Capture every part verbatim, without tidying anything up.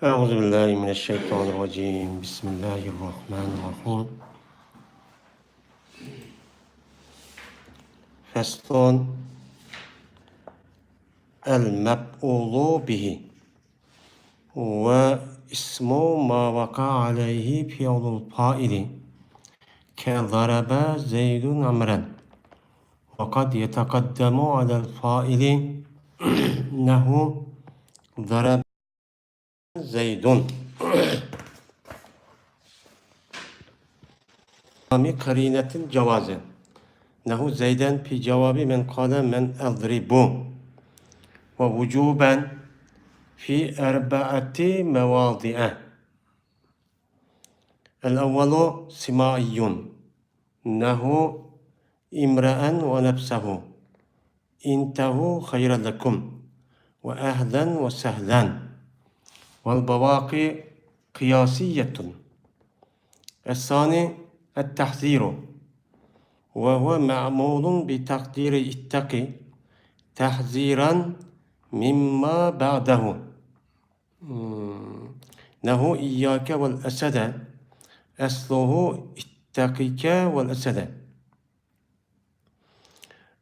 أعوذ بالله من الشيطان الرجيم. بسم الله الرحمن الرحيم. فصل. المفعول به واسم ما وقع عليه فعل الفاعل، كضرب زيد عمرا، وقد يتقدم على الفاعل نحو ضرب زيد. قرينة جوازا، نحو زيدا في جواب من قال من أضرب، ووجوبا في أربعة مواضع. الأول سماعي، نحو امرأ ونفسه، انته خيرا لكم، وأهلا وسهلا، والبواقي قياسية. الثاني التحذير، وهو معمول بتقدير اتق تحذيرا مما بعده. مم. نحو إياك والأسد، أصله اتقك والأسد.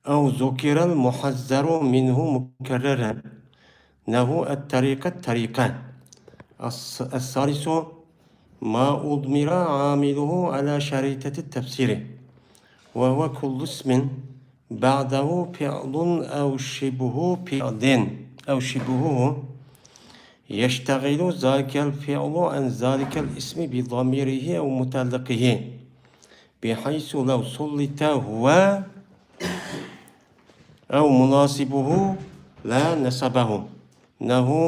أو ذكر المحذر منه مكررا، نحو الطريق الطريق. الث-، الثالث ما أضمر عامله على شريطة التفسير، وهو كل اسم بعده فعل أو شبه فعل أو شبهه، يشتغل ذاك الفعل عن ذلك الاسم بضميره أو متعلقه، بحيث لو سلط هو أو مناسبه لنصبه، نحو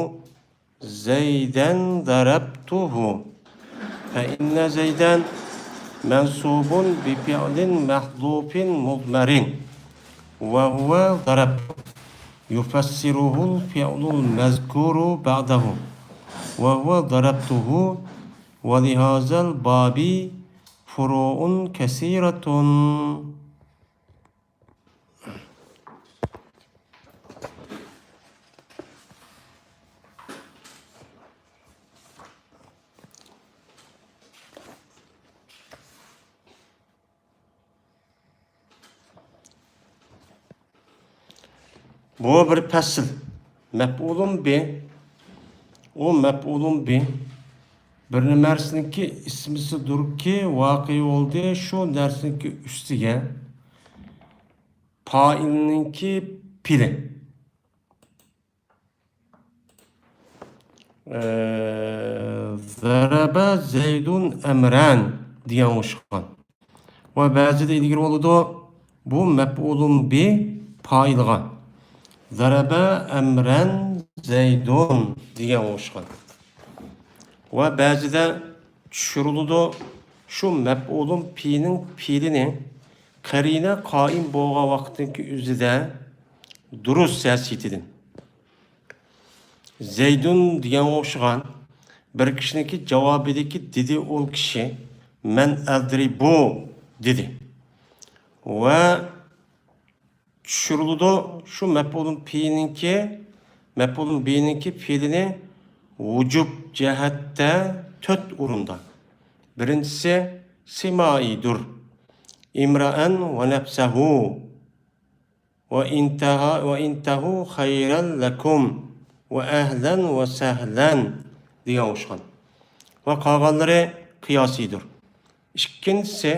زيدا ضربته، فإن زيدا منصوب بفعل محذوف مضمر، وهو ضربت، يفسره الفعل المذكور بعده، وهو ضربته، ولهذا الباب فروع كثيرة. بۇ بىر پەسىل. مەپئۇلۇن بى، ئۇ مەپئۇلۇن بى بىر نەرسىنىڭكى ئىسمىسىدۇركى، ۋاقىئ بولدى شۇ نەرسىنىڭكى ئۈستىگە پائىلنىڭكى پېئلى. ئە، زەرەبە زەيدۇن ئەمرەن دېگەن ئوخشىغان. ۋە بەزىدە ئىلگىرى بولىدۇ، بۇ مەپئۇلۇن بى پائىلغا. زەرەبە ئەمرەن زەيدۇن دېگەن ئوخشىغان. ۋە بەزىدە چۈشۈرۈلىدۇ، شۇ مەپئۇلۇن پىنىڭ پېئلىنى قەرىنە قائىم بولغان ۋاقىتنىڭكى ئۆزىدە دۇرۇس ھەسىيىتىدىن. زەيدۇن دېگەنگە ئوخشىغان بىر كىشىنىڭكى جاۋابىدىكى دېدى ئۇ كىشى، مەن ئەلدىرى بۇ دېدى. ۋە چۈشۈرۈلىدۇ شۇ مەپئۇلۇن پىنىڭكى، مەپئۇلۇن بىنىڭكى پېئلىنى ۋۇجۇب جەھەتتە تۆت ئورۇندا. بىرىنچىسى سىمائىدۇر. ئىمرائەن ۋە نەپسەھۇ. ۋە ئىنتەھا، ۋە ئىنتەھۇ خەيرەن لەكۇم، ۋە ئەھلەن ۋە سەھلەن دېگەن ئوخشىغان. ۋە قالغانلىرى قىياسىيدۇر. ئىككىنچىسى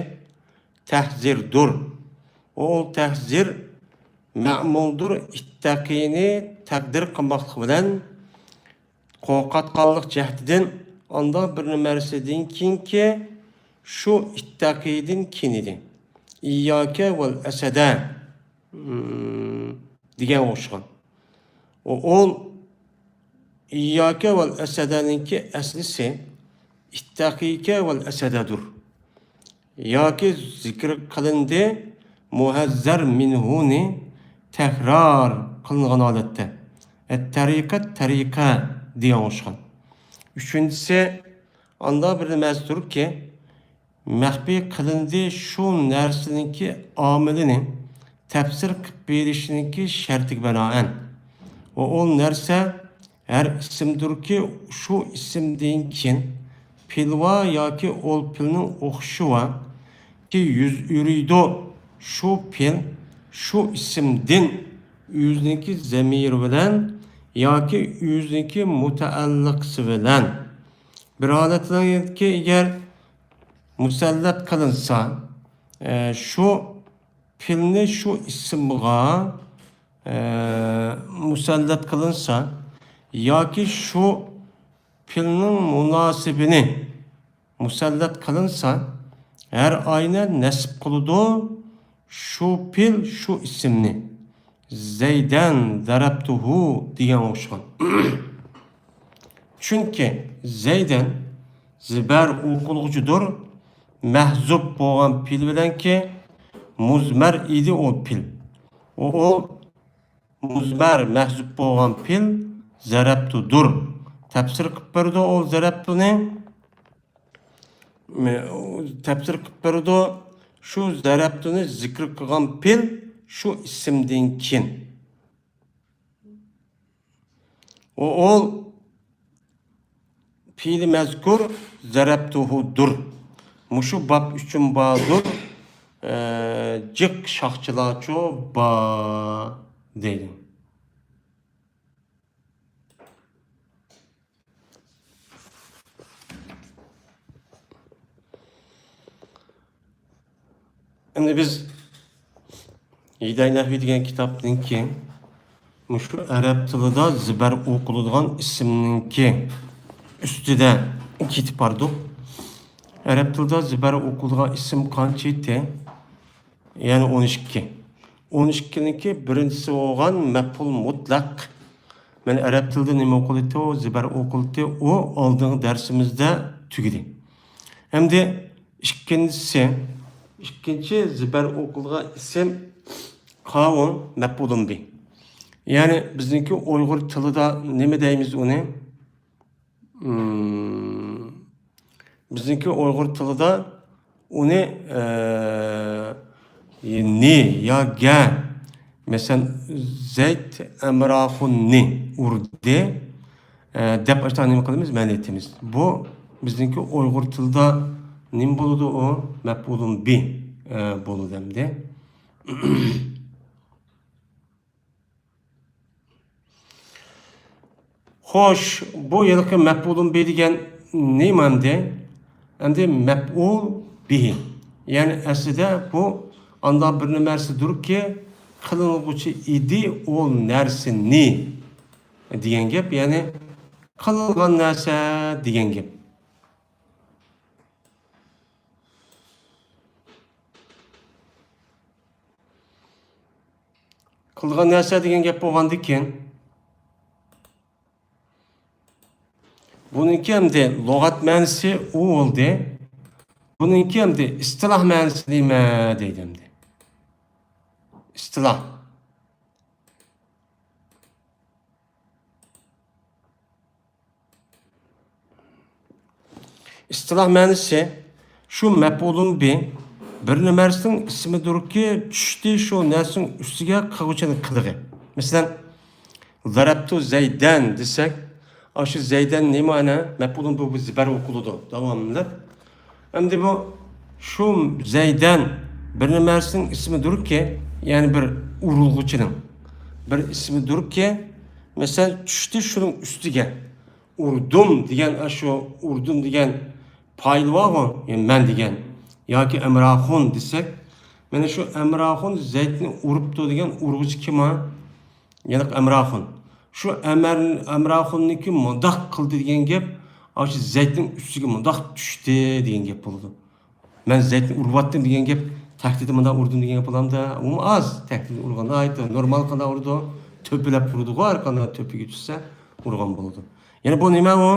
تەھزىردۇر. ئۇ تەھزىر مەمۇلدۇر، ئىتتەقىنى تەقدىر قىلماقلىق بىلەن قورقۇتقانلىق جەھىتىدىن، ئانداق بىر نەرسىدىن كېيىنكى شۇ ئىتتەقىدىن كېيىن ئىدى. ئىيياكە ۋەل ئەسەدە، مم، دېگەن ئوخشىغان. ئۇ ئون ئىيياكە ۋەل ئەسەدەنىڭكى ئەسلىسى ئىتتەقىكە ۋەل ئەسەدەدۇر. ياكى زىكىر قىلىندى، مۇھەززەر مىنھۇنى تەكرار قىلىنغان ھالەتتە. ئەتتەرىقەت تەرىقە دېگەن ئوخشىغان. ئۈچىنچىسى، ئاندا بىر نەرسىدۇركى، مەخپىي قىلىندى شۇ نەرسىنىڭكى ئامىلىنى تەپسىر قىلىپ بېرىشنىڭكى شەرتىگە بىنائەن. ۋە ئۇ نەرسە ھەر ئىسىمدۇركى، شۇ ئىسىمدىن كېيىن پېلى بار ياكى ئول پېلىنىڭ ئوخشىشى بار كى، يۈز ئۆرۈيدۇ. شۇ پېل شۇ ئىسىمدىن ئۆزىنىڭكى زەمىرى بىلەن ياكى ئۆزىنىڭكى مۇتەئەللىقىسى بىلەن. بىر ھالەتلەرگە ئەگەر مۇسەللەت قىلىنسا، ئە، شۇ پېلنى شۇ ئىسىمغا، ئە، مۇسەللەت قىلىنسا ياكى شۇ پېلنىڭ مۇناسىبىنى مۇسەللەت قىلىنسا، ھەر ئاينى نەسب قىلىدۇ شۇ پېل شۇ ئىسىمنى. زەيدەن زەرەبتۇھۇ دېگەن ئوخشىغان. چۈنكى زەيدەن زىبەر ئوقۇلغۇچىدۇر. مەھزۇپ بولغان پېل بىلەنكى مۇزمەر ئىدى ئۇ پېل. ئۇ، ئۇ مۇزمەر مەھزۇپ بولغان پېل زەرەبتۇدۇر. تەپسىر قىلىپ بەردى ئۇ زەرەبتۇنى. مە-، تەپسىر قىلىپ بەردى. شۇ زەرەبتۇنى زىكىر قىلغان پېل شۇ ئىسىمدىن كېيىن. ئۇ، ئۇ پېئلى مەزكۇر زەرەبتۇھۇدۇر. مۇشۇ باب ئۈچۈن باردۇر. ئە، جىق شاخچىلارچۇ با دەيدۇ. ئەمدى بىز ھىدايە نەھۋى دېگەن كىتابتىن كېيىن مۇشۇ ئەرەب تىلىدا زىبەر ئوقۇلىدىغان ئىسىمنىڭكى ئۈستىدە كېتىپ باردۇق. ئەرەب تىلىدا زىبەر ئوقۇلىدىغان ئىسىم قانچە ئىدى؟ يەنى ئون ئىككى. ئون ئىككىنىڭكى بىرىنچىسى بولغان مەپئۇل مۇتلەق. مەن ئەرەب تىلىدا نېمە ئوقۇلىدۇ؟ زىبەر ئوقۇلىدۇ. ئۇ ئالدىنقى دەرسىمىزدە تۈگىدى. ئەمدى ئىككىنچىسى، ئىككىنچى زىبەر ئوقۇلغان ئىسىم قاۋۇن مەپئۇلۇن بى. يەنى بىزنىڭكى ئۇيغۇر تىلىدا نېمە دەيمىز ئۇنى؟ مم، بىزنىڭكى ئۇيغۇر تىلىدا ئۇنى، ئە، نى يا گە، مەسىلەن، زەيد ئەمراخۇننى ئۇردى، ئە، دەپ ئاشۇنداق نېمە قىلىمىز، مەنە ئېيتىمىز. بۇ بىزنىڭكى ئۇيغۇر تىلىدا نېمە بولىدۇ ئۇ؟ مەپئۇلۇن بى، ئە، بولىدۇ ئەمدى. خوش، بۇ ھېلىقى مەپئۇلۇن بى دېگەن نېمە ئەمدى؟ ئەمدى مەپئۇل بىھى. يەنى ئەسلىدە بۇ ئانداق بىر نەرسىدۇركى، قىلىنغۇچى ئىدى ئۇ نەرسىنى دېگەن گەپ، يەنى قىلىنغان نەرسە دېگەن گەپ. قىلغان نەرسە دېگەن گەپ بولغاندىكىن، بۇنىڭكى ئەمدى لۇغەت مەنىسى ئۇ بولدى. بۇنىڭكى ئەمدى ئىستىلاھ مەنىسى نېمە دەيدۇ ئەمدى؟ ئىستىلاھ. ئىستىلاھ مەنىسى، شۇ مەپئۇلۇن بى بىر نەرسىنىڭ ئىسمىدۇركى، چۈشتى شۇ نەرسىنىڭ ئۈستىگە قىلغۇچىنىڭ قىلىقى. مەسىلەن، زەرەبتۇ زەيدەن دېسەك، ئاشۇ زەيدەن نېمە مەنە؟ مەپئۇلۇن بى، بۇ زىبەر ئوقۇلىدۇ داۋاملىق. ئەمدى بۇ شۇ زەيدەن بىر نەرسىنىڭ ئىسمىدۇركى، يەنى بىر ئۇرۇلغۇچىنىڭ بىر ئىسمىدۇركى، مەسىلەن، چۈشتى شۇنىڭ ئۈستىگە. ئۇردۇم دېگەن، ئاشۇ ئۇردۇم دېگەن پائىل بارغۇ، يەنى مەن دېگەن. ياكى ئەمراخۇن دېسەك، مانا شۇ ئەمراخۇن زەيدنى ئۇرۇپتۇ دېگەن ئۇرغۇچى كىم ھە؟ يەنى ئەمراخۇن. شۇ ئەمەر-، ئەمراخۇننىڭكى مۇنداق قىلدى دېگەن گەپ، ئاشۇ زەيدنىڭ ئۈستىگە مۇنداق چۈشتى دېگەن گەپ بولىدۇ. مەن زەيدنى ئۇرۇۋەتتىم دېگەن گەپ، تەھدىتى مۇنداق ئۇردۇم دېگەن گەپ بولامدا؟ ئۇمۇ ئاز. تەھدىتى ئۇرغان ناھايىتى نورمال قانداق ئۇرىدۇ؟ تۆپىلەپ ئۇرىدىغۇ، ھەر قانداق تۆپىگە چۈشسە ئۇرغان بولىدۇ. يەنى بۇ نېمە ئۇ؟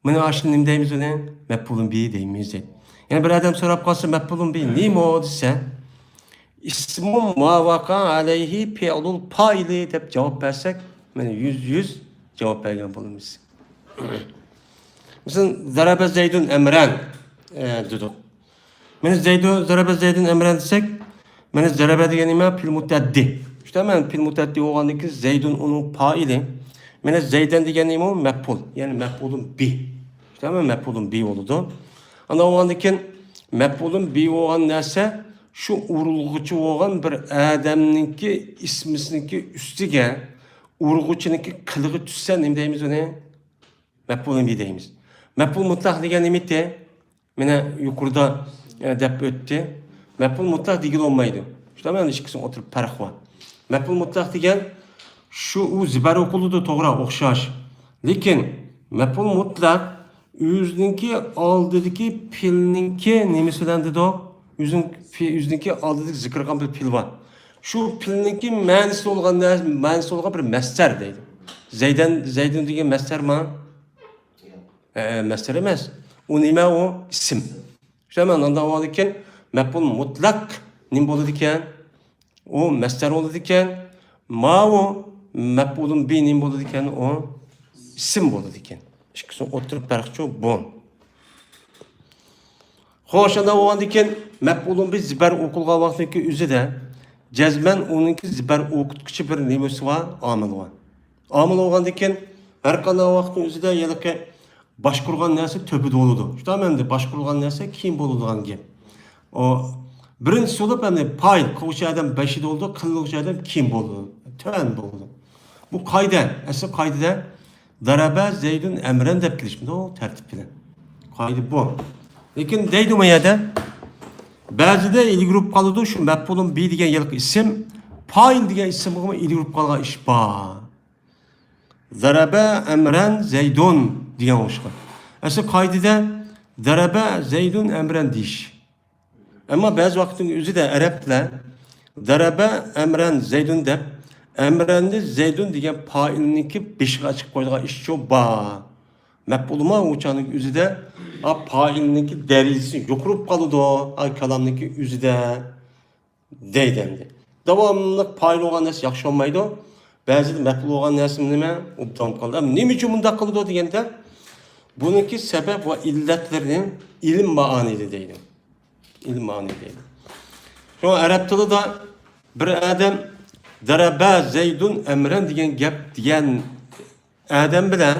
مانا ئاشۇنى نېمە دەيمىز ئۇنى؟ مەپئۇلۇن بى دەيمىز دەيدۇ. يەنە بىر ئادەم سوراپ قالسا، مەپئۇلۇن بى نېمە دېسە، ئىسمۇن ما ۋەقە ئەلەيھى پىئلۇل پائىلى دەپ جاۋاب بەرسەك، مانا يۈز يۈز جاۋاب بەرگەن بولىمىز. مەسىلەن، زەرەبە زەيدۇن ئەمرەن، ئە، دېدۇق. مانا زەيدۇ، زەرەبە زەيدۇن ئەمرەن دېسەك، مانا زەرەبە دېگەن نېمە؟ پېئىل مۇتەئەددى. شۇنداق مانا پېئىل مۇتەئەددى بولغاندىن كېيىن زەيدۇن ئۇنىڭ پائىلى. مانا زەيدەن دېگەن نېمە ئۇ؟ مەپئۇل. يەنى مەپئۇلۇن بى. شۇنداقمۇ؟ مەپئۇلۇن بى بولىدۇ. ئاندىن بولغاندىن كېيىن مەپئۇلۇن بى بولغان نەرسە شۇ ئۇرۇلغۇچى بولغان بىر ئادەمنىڭكى ئىسمىسىنىڭكى ئۈستىگە ئۇرغۇچىنىڭكى قىلىقى چۈشسە نېمە دەيمىز ئۇنى؟ مەپئۇلۇن بى دەيمىز. مەپئۇل مۇتلەق دېگەن نېمە ئىدى؟ مانا يۇقىرىدا، ئە، دەپ ئۆتتى. مەپئۇل مۇتلەق دېگىلى بولمايدۇ. شۇنداقمۇ؟ ئەمدى ئىككىسىنىڭ ئوتتۇرىدا پەرق بار. مەپئۇل مۇتلەق دېگەن شۇ، ئۇ زىبەر ئوقۇلىدۇ، توغرا، ئوخشاش. لېكىن مەپئۇل مۇتلەق ئۆزىنىڭكى ئالدىدىكى پېئىلنىڭكى نېمىسى بىلەن دېدۇق؟ ئۆزىنىڭ پې-، ئۆزىنىڭكى ئالدىدىكى زىكىر قىلغان بىر پېئىل بار. شۇ پېئىلنىڭكى مەنىسى بولغان نەرسە، مەنىسى بولغان بىر مەسدەر دەيدۇ. زەيدەن، زەيدۇن دېگەن مەسدەرمۇ؟ ئە، مەسدەر ئەمەس. ئۇ نېمە ئۇ؟ ئىسىم. شۇنداقمۇ؟ ئاندىن بولغاندىكىن مەپئۇل مۇتلەق نېمە بولىدىكەن؟ ئۇ مەسدەر بولىدىكەن. ماۋۇ مەپئۇلۇن بى نېمە بولىدىكەن؟ ئۇ ئىسىم بولىدىكەن. ئىككىسىنىڭ ئوتتۇرا پەرقىچۇ بۇ. خوش، ئاندىن بولغاندىكىن مەپئۇلۇن بى زىبەر ئوقۇلغان ۋاقىتتىكى ئۆزىدە جەزمەن ئۇنىڭكى زىبەر ئوقۇتقۇچى بىر نېمىسى بار؟ ئامىلى بار. ئامىل بولغاندىكىن ھەر قانداق ۋاقىتنىڭ ئۆزىدە ھېلىقى باشقۇرغان نەرسە تۆپىدە بولىدۇ. شۇنداقمۇ؟ ئەمدى باشقۇرغان نەرسە كېيىن بولىدىغان گەپ. ئۇ بىرىنچىسى بولۇپ، ئەمدى پائىل قىلغۇچى ئادەم بېشىدا بولىدۇ، قىلىنغۇچى ئادەم كېيىن بولىدۇ، تۆۋەن بولىدۇ. بۇ قائىدە، ئەسلى قائىدىدە دەرەبە زەيدۇن ئەمرەن دەپ كېلىشمىدۇ تەرتىپ بىلەن. قائىدە بۇ. لېكىن دەيدۇ ما يەردە، بەزىدە ئىلگىرى ئۇرۇپ قالىدۇ، شۇ مەپئۇلۇن بى دېگەن يەرلىك ئىسىم، پائىل دېگەن ئىسىمغىمۇ ئىلگىرى ئۇرۇپ قالغان ئىش بار. دەرەبە ئەمرەن زەيدۇن دېگەن ئوخشىغان. ئەسلى قائىدىدە دەرەبە زەيدۇن ئەمرەن دېيىش. ئەمما بەزى ۋاقىتنىڭ ئۆزىدە ئەرەبلەر دەرەبە ئەمرەن زەيدۇن دەپ، ئەمرەننى زەيدۇن دېگەن پائىلنىڭكى بېشىغا ئەكىپ قويىدىغان ئىشچۇ بار. مەپئۇلمۇ ئۇ چاغنىڭ ئۆزىدە، ئا، پائىلنىڭكى دەرىجىسى يۇقىرى بولۇپ قالىدۇ، ئا، كالامنىڭكى ئۆزىدە. دەيدۇ ئەمدى. داۋاملىق پائىل بولغان نەرسە ياخشى بولمايدۇ. بەزىدە مەپئۇل بولغان نەرسە نېمە؟ ئوبدان قالىدۇ. ئەمدى نېمە ئۈچۈن بۇنداق قىلىدۇ دېگەندە، بۇنىڭكى سەۋەب ۋە ئىللەتلىرىنى ئىلىم مائانىدە دەيدۇ. ئىلىم مائانىدە دەيدۇ. شۇڭا ئەرەب تىلىدا بىر ئادەم دەرەبە زەيدۇن ئەمرەن دېگەن گەپ دېگەن ئادەم بىلەن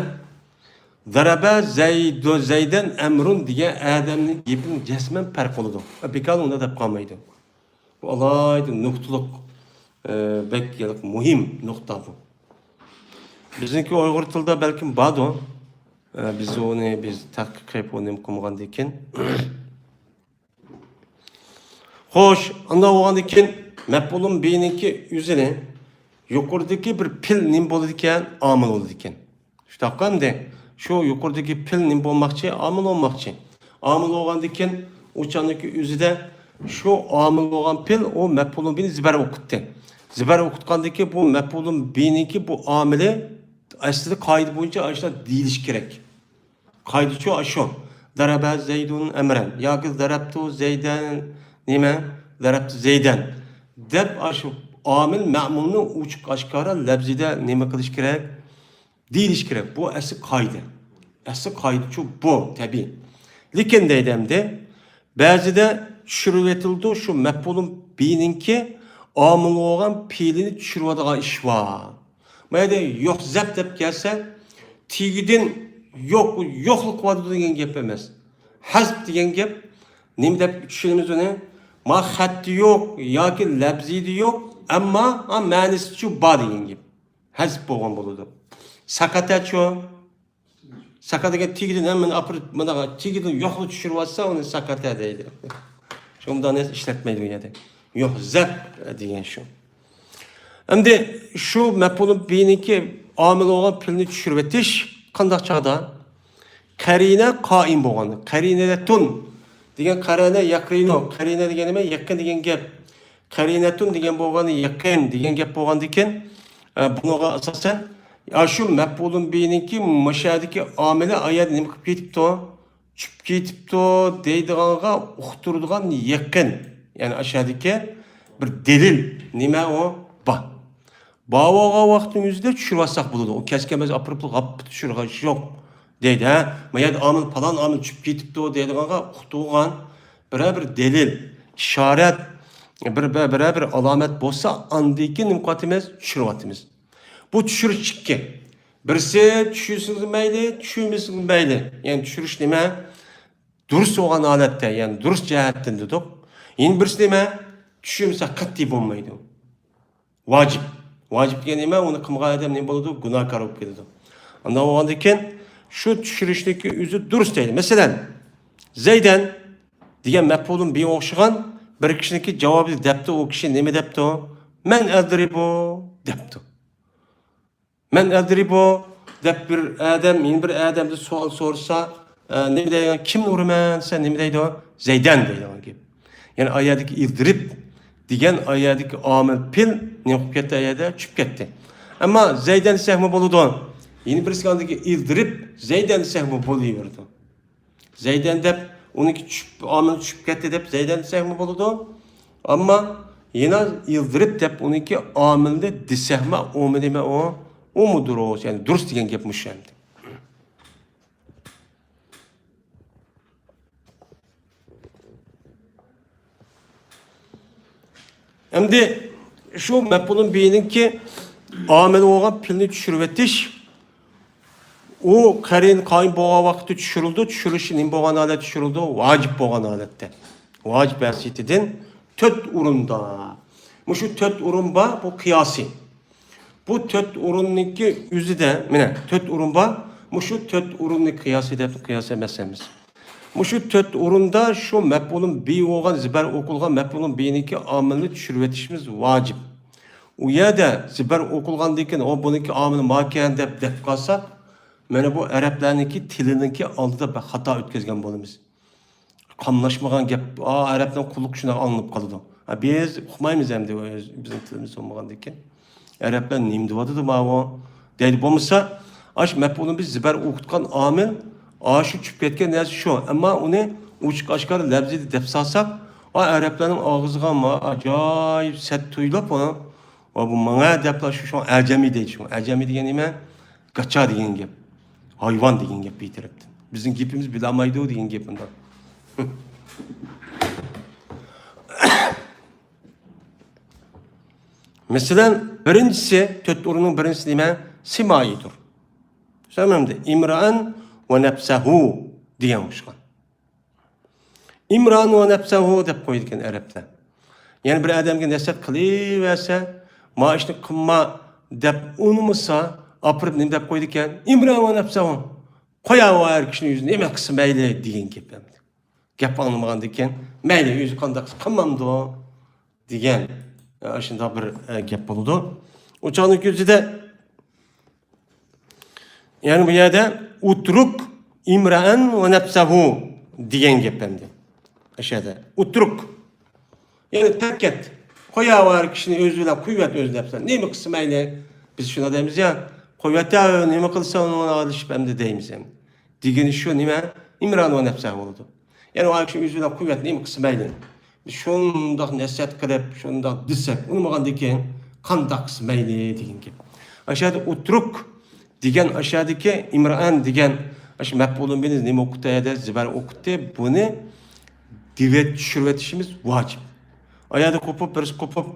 دەرەبە زەيدۇ، زەيدەن ئەمرۇن دېگەن ئادەمنىڭ گېپىنىڭ جەزمەن پەرقى بولىدۇ. بىكار ئۇنداق دەپ قالمايدۇ. بۇ ئالاھىدە نۇقتىلىق، ئە، بەك مۇھىم نۇقتا بۇ. بىزنىڭكى ئۇيغۇر تىلىدا بەلكىم باردۇ. ئە، بىز ئۇنى، بىز تەتقىق قىلىپ ئۇنى نېمە قىلمىغاندىن كېيىن. خوش، ئانداق بولغاندىن كېيىن مەپئۇلۇن بىنىڭكى ئۆزىنى يۇقىرىدىكى بىر پېئىل نېمە بولىدىكەن؟ ئامىل بولىدىكەن. شۇنداققۇ ئەمدى؟ شۇ يۇقىرىدىكى پېئىل نېمە بولماقچى؟ ئامىل بولماقچى. ئامىل بولغاندىن كېيىن ئۇ چاغنىڭكى ئۆزىدە شۇ ئامىل بولغان پېئىل ئۇ مەپئۇلۇن بىنى زىبەر ئوقۇتتى. زىبەر ئوقۇتقاندىن كېيىن بۇ مەپئۇلۇن بىنىڭكى بۇ ئامىلى ئەسلىدە قائىدە بويىچە ئاشۇنداق دېيىلىشى كېرەك. قائىدىچۇ ئاشۇ. دەرەبە زەيدۇن ئەمرەن ياكى دەرەبتۇ زەيدەن نېمە؟ دەرەبتۇ زەيدەن دەپ ئاشۇ ئامىل مەمۇلنى ئوچۇق ئاشكارا لەپزىدە نېمە قىلىش كېرەك؟ دېيىلىش كېرەك. بۇ ئەسلى قائىدە. ئەسلى قائىدىچۇ بۇ، تەبىئىي. لېكىن دەيدۇ ئەمدى، بەزىدە چۈشۈرۈۋېتىلىدۇ، شۇ مەپئۇلۇن بىنىڭكى ئامىل بولغان پېئىلىنى چۈشۈرۈۋالىدىغان ئىش بار. ما يەردە يۇھزەپ دەپ كەلسە، تېگىدىن يوق، يوقلۇق قىلىۋاتىدۇ دېگەن گەپ ئەمەس. ھەزپ دېگەن گەپ نېمە دەپ چۈشىنىمىز ئۇنى؟ ما خەتتە يوق ياكى لەپزىدە يوق، ئەمما ھا مەنىسىچۇ بار دېگەن گەپ. ھەزپ بولغان بولىدۇ. سەقەتەچۇ؟ سەقەت دېگەن تېگىدىن ھەممىنى ئاپىرىپ، مانا تېگىدىن يوقلا چۈشۈرۈۋاتسا، ئۇنى سەقەتە دەيدۇ. شۇنداق نەرسە ئىشلەتمەيدۇ ئۇ يەردە. يۇھزەپ دېگەن شۇ. ئەمدى شۇ مەپئۇلۇن بىنىڭكى ئامىل بولغان پېئىلنى چۈشۈرۈۋېتىش قانداق چاغدا؟ قەرىنە قائىم بولغاندا. قەرىنەتۇن دېگەن قەرەنە يەقرىنۇ. قەرىنە دېگەن نېمە؟ يېقىن دېگەن گەپ. قەرىنەتۇن دېگەن بولغان يېقىن دېگەن گەپ بولغاندىكىن، ئە، بۇنىڭغا ئاساسەن، يا شۇ مەپئۇلۇن بىنىڭكى مۇشۇ يەردىكى ئامىلى ئايەردە نېمە قىلىپ كېتىپتۇ؟ چۈشۈپ كېتىپتۇ دەيدىغانغا ئۇقتۇرىدىغان يېقىن. يەنى ئاشۇ يەردىكى بىر دەلىل. نېمە ئۇ؟ بار. بار بولغان ۋاقىتنىڭ ئۆزىدە چۈشۈرۈۋالساق بولىدۇ. ئۇ كەچ كەلمەس ئاپىرىپ غاپپا چۈشۈرگەن ئىش يوق دەيدۇ، ھە؟ ما يەردە ئامىل، پالان ئامىل چۈشۈپ كېتىپتۇ دەيدىغانغا ئۇقتۇرغان بىرەر بىر دەلىل، ئىشارەت، بىر، بىر، بىرەر بىر ئالامەت بولسا، ئاندىن كېيىن نېمە قىلىۋاتىمىز؟ چۈشۈرۈۋاتىمىز. بۇ چۈشۈرۈش ئىككى. بىرسى چۈشۈرسىڭىز مەيلى، چۈشۈرمىسىڭىز مەيلى. يەنى چۈشۈرۈش نېمە؟ دۇرۇس بولغان ھالەتتە، يەنى دۇرۇس جەھەتتىن دېدۇق. يەنە بىرسى نېمە؟ چۈشۈرمىسە قەتئىي بولمايدۇ. ۋاجىپ. ۋاجىپ دېگەن نېمە؟ ئۇنى قىلمىغان ئادەم نېمە بولىدۇ؟ گۇناھكار بولۇپ كېتىدۇ. ئانداق بولغاندىن كېيىن شۇ چۈشۈرۈشنىڭكى ئۆزى دۇرۇس دەيدۇ. مەسىلەن، زەيدەن دېگەن مەپئۇلۇن بىگە ئوخشىغان بىر كىشىنىڭكى جاۋابى دەپتۇ، ئۇ كىشى نېمە دەپتۇ؟ مەن ئەلدىرىبۇ دەپتۇ. مەن ئەلدىرىبۇ دەپ بىر ئادەم يەنە بىر ئادەمدىن سوئال سورىسا، ئە، نېمە دەيدۇ؟ كىمنى ئۇرىمەن دېسە نېمە دەيدۇ؟ زەيدەن دەيدىغان گەپ. يەنى ئايەدىكى ئىلدىرىب دېگەن ئايەدىكى ئامىل پېئىل نېمە قىلىپ كەتتى؟ ئايەدە چۈشۈپ كەتتى. ئەمما زەيدەن دېسەكمۇ بولىدۇ. يەنە بىرسى ئاندىكى ئىلدىرىب زەيدەن دېسەكمۇ بولۇۋېرىدۇ. زەيدەن دەپ ئۇنىڭكى چۈشۈپ، ئامىل چۈشۈپ كەتتى دەپ زەيدەن دېسەكمۇ بولىدۇ. ئەمما يەنە ئىلدىرىب دەپ ئۇنىڭكى ئامىلنى دېسەكمۇ ئۇمۇ نېمە ئۇ؟ ئۇمۇ دۇرۇس، يەنى دۇرۇس دېگەن گەپ مۇشۇ ئەمدى. ئەمدى شۇ مەپئۇلۇن بىنىڭكى ئامىلى بولغان پېئىلنى چۈشۈرۈۋېتىش، ئۇ قەرىنە قايىم بولغان ۋاقىتتا چۈشۈرۈلىدۇ. چۈشۈرۈلۈشى نېمە بولغان ھالەتتە چۈشۈرۈلىدۇ؟ ۋاجىپ بولغان ھالەتتە. ۋاجىپ ھەيسىيىتىدىن تۆت ئورۇندا. مۇشۇ تۆت ئورۇن بار، بۇ قىياسى. بۇ تۆت ئورۇننىڭكى ئۆزىدە، مانا، تۆت ئورۇن بار. مۇشۇ تۆت ئورۇننى قىياسى دەپ قىياس ئەمەس. مۇشۇ تۆت ئورۇندا شۇ مەپئۇلۇن بى بولغان، زىبەر ئوقۇلغان مەپئۇلۇن بىنىڭكى ئامىلىنى چۈشۈرۈۋېتىشىمىز ۋاجىپ. ئۇ يەردە زىبەر ئوقۇلغاندىن كېيىن، ئۇ بۇنىڭكى ئامىلى ماكەن دەپ دەپ قالساق، مانا بۇ ئەرەبلەرنىڭكى تىلىنىڭكى ئالدىدا بىر خاتا ئۆتكۈزگەن بولىمىز. قاملاشمىغان گەپ، ئا، ئەرەبنىڭ قۇلىقى شۇنداق ئاڭلىنىپ قالىدۇ. ھە، بىز ئۇقمايمىز ئەمدى، ئۆز، بىزنىڭ تىلىمىز بولمىغاندىن كېيىن. ئەرەبلەر نېمە دېۋاتىدۇ ماۋۇ؟ دەيدۇ. بولمىسا، ئاشۇ مەپئۇلۇن بى زىبەر ئوقۇتقان ئامىل، ئاشۇ چۈشۈپ كەتكەن نەرسە شۇ. ئەمما ئۇنى ئوچۇق ئاشكارا لەپزىدە دەپ سالساق، ئا، ئەرەبلەرنىڭ ئاغزىغا ما-، ئاجايىپ سەت تۇيۇلۇپ، ئۇنى ۋە بۇ ماڭا دەپلا شۇ، شۇ ئەجەمى دەيدۇ. شۇ ئەجەمى دېگەن نېمە؟ گاچا دېگەن گەپ. ھايۋان دېگەن گەپ بىر تەرەپتىن. بىزنىڭ گېپىمىز بىلەلمەيدۇ دېگەن گەپ مۇنداق. مەسىلەن، بىرىنچىسى، تۆت ئورۇننىڭ بىرىنچىسى نېمە؟ سىمائىدۇر. شۇ ئىمران ۋە نەپسەھۇ دېگەن ئوخشىغان. ئىمران ۋە نەپسەھۇ دەپ قويىدىكەن ئەرەبلەر. يەنى بىر ئادەمگە نەسىھەت قىلىۋەرسە، ما ئىشنى قىلما دەپ ئۇنىمىسا، ئاپىرىپ نېمە دەپ قويىدىكەن؟ ئىمران ۋە نەپسەھۇ. قوياۋەر، كىشىنى ئۆزى نېمە قىلسا مەيلى دېگەن گەپ ئەمدى. گەپ ئاڭلىمىغاندىن كېيىن، مەيلى، ئۆزى قانداق قىلسا قىلمامدۇ؟ دېگەن، ئە، ئاشۇنداق بىر، ئە، گەپ بولىدۇ. ئۇ چاغنىڭ كۆزىدە، يەنى بۇ يەردە ئۇترۇك ئىمرائەن ۋە نەپسەھۇ دېگەن گەپ ئەمدى. ئاشۇ يەردە ئۇترۇك. يەنى تەرك ئەت. قوياۋەر، كىشىنى ئۆزى بىلەن قويۇۋەت ئۆز نەپسىنى. نېمە قىلسا مەيلى. بىز شۇنداق دەيمىز يا. قويۇۋەت، نېمە قىلسا ئۇنى ئېلىشىپ ئەمدى دەيمىز ئەمدى. دېگىنى شۇ نېمە؟ ئىمران ۋە نەپسەھۇ بولىدۇ. يەنى ئۇ كىشى ئۆزى بىلەن قويۇۋەت، نېمە قىلسا مەيلى. بىز شۇنداق نەسىھەت قىلىپ، شۇنداق دېسەك، ئۇنىمىغاندىن كېيىن قانداق قىلسا مەيلى دېگەن گەپ. ئاشۇ يەردە ئۇترۇك دېگەن، ئاشۇ يەردىكى ئىمرائەن دېگەن، ئاشۇ مەپئۇلۇن بىنى نېمە ئوقۇتتى؟ ئايەتتە زىبەر ئوقۇتتى. بۇنى دېۋەت چۈشۈرۈۋېتىشىمىز ۋاجىپ. ئايەتتە قوپۇپ، بىرسى قوپۇپ،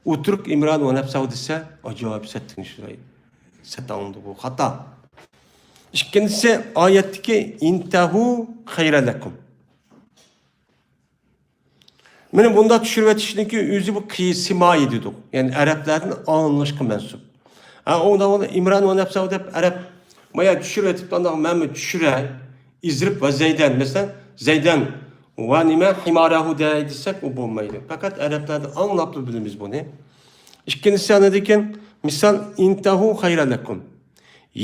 ئۇترۇك ئىمران ۋە نەپسەھۇ دېسە، ئاجايىپ سەتتىن شۇراي. سەت ئاڭلىدى، بۇ خاتا. ئىككىنچىسى، ئايەتتىكى ئىنتەھۇ خەيرەلەكۇم. مانا بۇنداق چۈشۈرۈۋېتىشنىڭكى ئۆزى بۇ قىيسىمائى دېدۇق. يەنى ئەرەبلەردىن ئاڭلىنىشقا مەنسۇپ. ھە، ئۇندا ئۇنى ئىمران ۋە نەپسەھۇ دەپ ئەرەب بايا چۈشۈرۈۋېتىپتۇ، ئانداق مەنمۇ چۈشۈرەي. ئىزرىب ۋە زەيدەن. مەسىلەن، زەيدەن ۋە نېمە؟ ھىمارەھۇ دەي دېسەك، ئۇ بولمايدۇ. پەقەت ئەرەبلەردىن ئاڭلاپلا بىلىمىز بۇنى. ئىككىنچىسى، ئاندىن كېيىن، مىسال، ئىنتەھۇ خەيرەلەكۇم.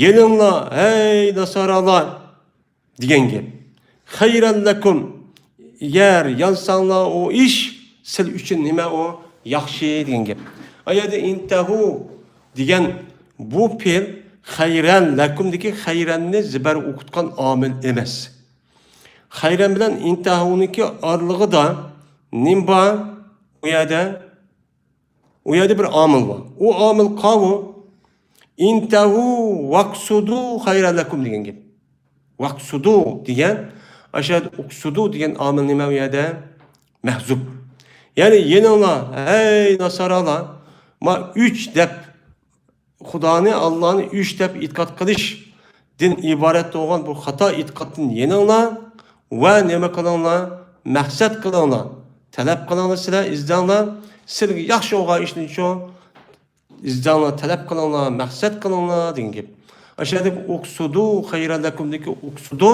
يېنىڭلار، ھەي ناسارالار! دېگەن گەپ. خەيرەن لەكۇم، يەر يانساڭلار ئۇ ئىش سىلەر ئۈچۈن نېمە ئۇ؟ ياخشى دېگەن گەپ. ئايەتتە ئىنتەھۇ دېگەن بۇ پېئىل خەيرەن لەكۇمدىكى خەيرەننى زىبەر ئوقۇتقان ئامىل ئەمەس. خەيرەن بىلەن ئىنتەھۇنىڭكى ئارىلىقىدا نېمە بار؟ ئۇ يەردە ئۇ يەردە بىر ئامىل بار. ئۇ ئامىل قاۋۇ. ئىنتەھۇ ۋاقسۇدۇ خەيرەن لەكۇم دېگەن گەپ. ۋاقسۇدۇ دېگەن، ئاشۇ يەردە ئۇقسۇدۇ دېگەن ئامىل نېمە ئۇ يەردە؟ مەھزۇپ. يەنى يېنىڭلار، ھەي ناسارالار، ما ئۈچ دەپ خۇدانى، ئاللانى ئۈچ دەپ ئېتىقاد قىلىشتىن ئىبارەت بولغان بۇ خاتا ئېتىقادتىن يېنىڭلار ۋە نېمە قىلىڭلار؟ مەقسەت قىلىڭلار، تەلەپ قىلىڭلار، سىلەر ئىزدەڭلار، سىلەرگە ياخشى بولغان ئىشنىچۇ ئىزدەڭلار، تەلەپ قىلىڭلار، مەقسەت قىلىڭلار دېگەن گەپ. ئاشۇ يەردىكى ئۇقسۇدۇ خەيرەن لەكۇمدىكى ئۇقسۇدۇ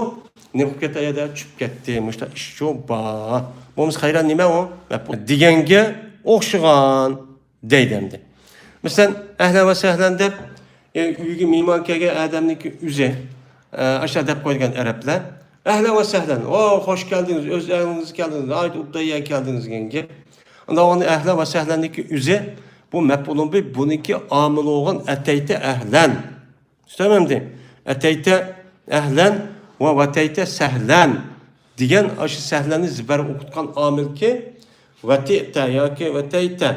نېمە قىلىپ كەتتى؟ ئايەردە چۈشۈپ كەتتى. مۇشۇنداق ئىشچۇ بار. بولمىسا خەيرەن نېمە ئۇ؟ مەپئۇل دېگەنگە ئوخشىغان دەيدۇ ئەمدى. مەسىلەن، ئەھلەن ۋە سەھلەن دەپ، ئۆيگە مېھمان كەلگەن ئادەمنىڭكى ئۆزى، ئە، ئاشۇنداق دەپ قويىدىكەن ئەرەبلەر. ئەھلەن ۋە سەھلەن، ئو، خوش كەلدىڭىز، ئۆز ئەلىڭىزگە كەلدىڭىز، ناھايىتى ئوبدان يەرگە كەلدىڭىز دېگەن گەپ. ئۇنداق بولغاندا ئەھلەن ۋە سەھلەننىڭكى ئۆزى، بۇ مەپئۇلۇن بى، بۇنىڭكى ئامىلى بولغان ئەتەيتە ئەھلەن. چۈشەندىڭىز ئەمدى؟ ئەتەيتە ئەھلەن ۋە ۋەتەيتە سەھلەن دېگەن ئاشۇ سەھلەننى زىبەر ئوقۇتقان ئامىلكى ۋەتىئتە ياكى ۋەتەيتە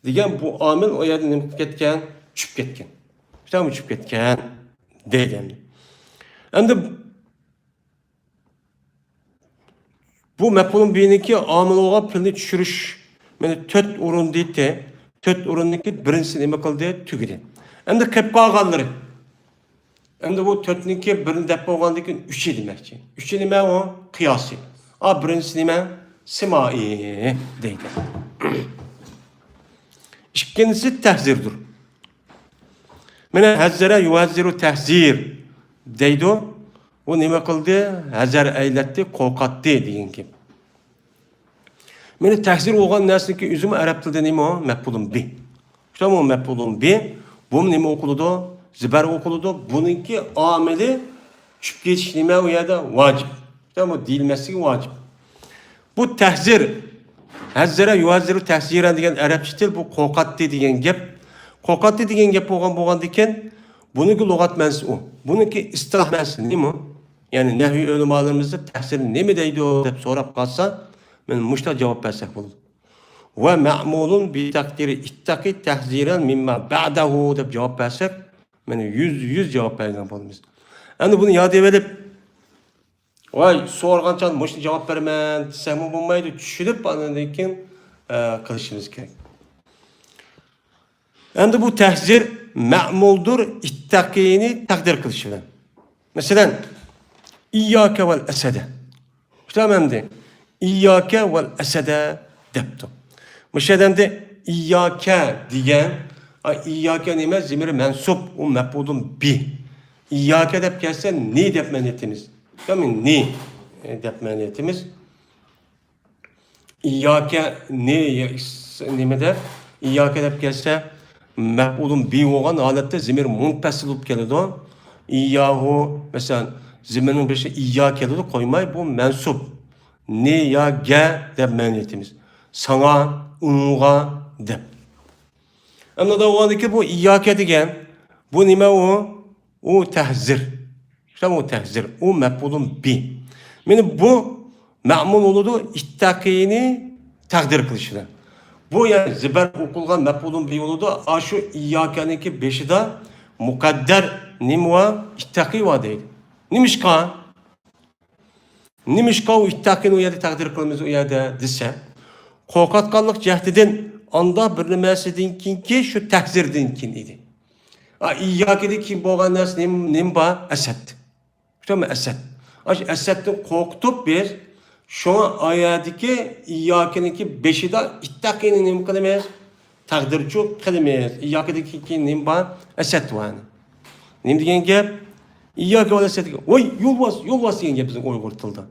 دېگەن بۇ ئامىل ئۇ يەردە نېمە قىلىپ كەتكەن؟ چۈشۈپ كەتكەن. چۈشتىڭىزمۇ؟ چۈشۈپ كەتكەن دەيدۇ ئەمدى. ئەمدى بۇ مەپئۇلۇن بىنىڭكى ئامىلى بولغان پېئىلنى چۈشۈرۈش، مانا، تۆت ئورۇن دېدى. تۆت ئورۇندىكى بىرىنچىسى نېمە قىلدى؟ تۈگىدى. ئەمدى قېلىپ قالغانلىرى. ئەمدى بۇ تۆتنىڭكى بىرىنى دەپ بولغاندىن كېيىن ئۈچى دېمەكچى. ئۈچى نېمە ئۇ؟ قىياسىي. ئا، بىرىنچىسى نېمە؟ سىمائىي دەيدۇ. ئىككىنچىسى تەھزىردۇر. مانا، ھەززەرە يۇھەززىرۇ تەھزىر دەيدۇ. ئۇ نېمە قىلدى؟ ھەزەر ئەيلەتتى، قورقاتتى دېگەن گەپ. مانا، تەھزىر بولغان نەرسىنىڭكى ئۆزىمۇ ئەرەب تىلىدا نېمە ئۇ؟ مەپئۇلۇن بى. شۇمۇ مەپئۇلۇن بى. بۇمۇ نېمە ئوقۇلىدۇ؟ زىبەر ئوقۇلىدۇ. بۇنىڭكى ئامىلى چۈشۈپ كېتىش نېمە ئۇ يەردە؟ ۋاجىپ. شۇمۇ دېيىلمەسلىكى ۋاجىپ. بۇ تەھزىر، ھەززەرە يۇھەززىرۇ تەھزىرەن دېگەن ئەرەبچە تىل، بۇ قورقاتتى دېگەن گەپ. قورقاتتى دېگەن گەپ بولغان، بولغاندىكىن، بۇنىڭكى لۇغەت مەنىسى ئۇ. بۇنىڭكى ئىستىلاھ مەنىسى نېمە؟ يەنى نەھۋىي ئۆلىمالىرىمىزدا تەھزىر نېمە دەيدۇ دەپ سوراپ قالسا، مانا مۇشۇنداق جاۋاب بەرسەك بولىدۇ. ۋە مەمۇلۇن بىتەقدىرى ئىتتەقى تەھزىرەن مىمما بەدەھۇ دەپ جاۋاب بەرسەك، مانا يۈز، يۈز جاۋاب بەرگەن بولىمىز. ئەمدى بۇنى ياد ئېلىپ، ۋاي، سورىغان چاغدا مۇشۇنى جاۋاب بېرىمەن دېسەكمۇ بولمايدۇ، چۈشىنىپ ئاندىن كېيىن، ئە، قىلىشىمىز كېرەك. ئەمدى بۇ تەھزىر مەمۇلدۇر، ئىتتەقىنى تەقدىر قىلىش بىلەن. مەسىلەن، ئىيياكە ۋەل ئەسەدە. شۇنداقمۇ ئەمدى؟ ئىيياكە ۋەل ئەسەدە دەپتۇ. مۇشۇ يەردە ئەمدى ئىيياكە دېگەن، ئا، ئىيياكە نېمە؟ زېمىرى مەنسۇب، ئۇ مەپئۇلۇن بى. ئىيياكە دەپ كەلسە، نى دەپ مەنىتىمىز. يەنى نى، ئە، دەپ مەنىتىمىز. ئىيياكە نى، نېمە دەپ؟ ئىيياكە دەپ كەلسە، مەپئۇلۇن بى بولغان ھالەتتە زېمىر مۇنپەسىل بولۇپ كېلىدۇ. ئىيياھۇ، مەسىلەن، زېمىرنىڭ بېشىغا ئىييا كېلىدۇ، قويماي، بۇ مەنسۇب. نى يا گە دەپ مەنىتىمىز. ساڭا، ئۇنىڭغا دەپ. ئەمدى دەۋالدىكى بۇ ئىيياكە دېگەن، بۇ نېمە ئۇ؟ ئۇ تەھزىر. شۇنداق ئۇ تەھزىر. ئۇ مەپئۇلۇن بى. مانا بۇ مەمۇل بولىدۇ، ئىتتەقىنى تەقدىر قىلىش بىلەن. بۇ يەنى زىبەر ئوقۇلغان مەپئۇلۇن بى بولىدۇ. ئاشۇ ئىيياكەنىڭكى بېشىدا مۇقەددەر نېمە بار؟ ئىتتەقى بار دەيدۇ. نېمىشقا؟ نېمىشقا ئۇ ئىتتەقىنى ئۇ يەردە تەقدىر قىلىمىز ئۇ يەردە دېسە، قورقۇتقانلىق جەھىتىدىن ئاندا بىر نېمىسىدىن كېيىنكى شۇ تەھزىردىن كېيىن ئىدى. ئا، ئىيياكىدىن كېيىن بولغان نەرسە نېمە، نېمە بار؟ ئەسەد. شۇمۇ ئەسەد. ئاشۇ ئەسەدتىن قورقۇتۇپ بىز شۇڭا ئايەتتىكى ئىيياكىنىڭكى بېشىدا ئىتتەقىنى نېمە قىلىمىز؟ تەقدىرچۇ قىلىمىز. ئىيياكىدىن كېيىن نېمە بار؟ ئەسەد بار. نېمە دېگەن گەپ؟ ئىيياكە ۋەل ئەسەد دېگەن. ۋاي، يولۋاس، يولۋاس دېگەن گەپ بىزنىڭ ئۇيغۇر تىلىدا.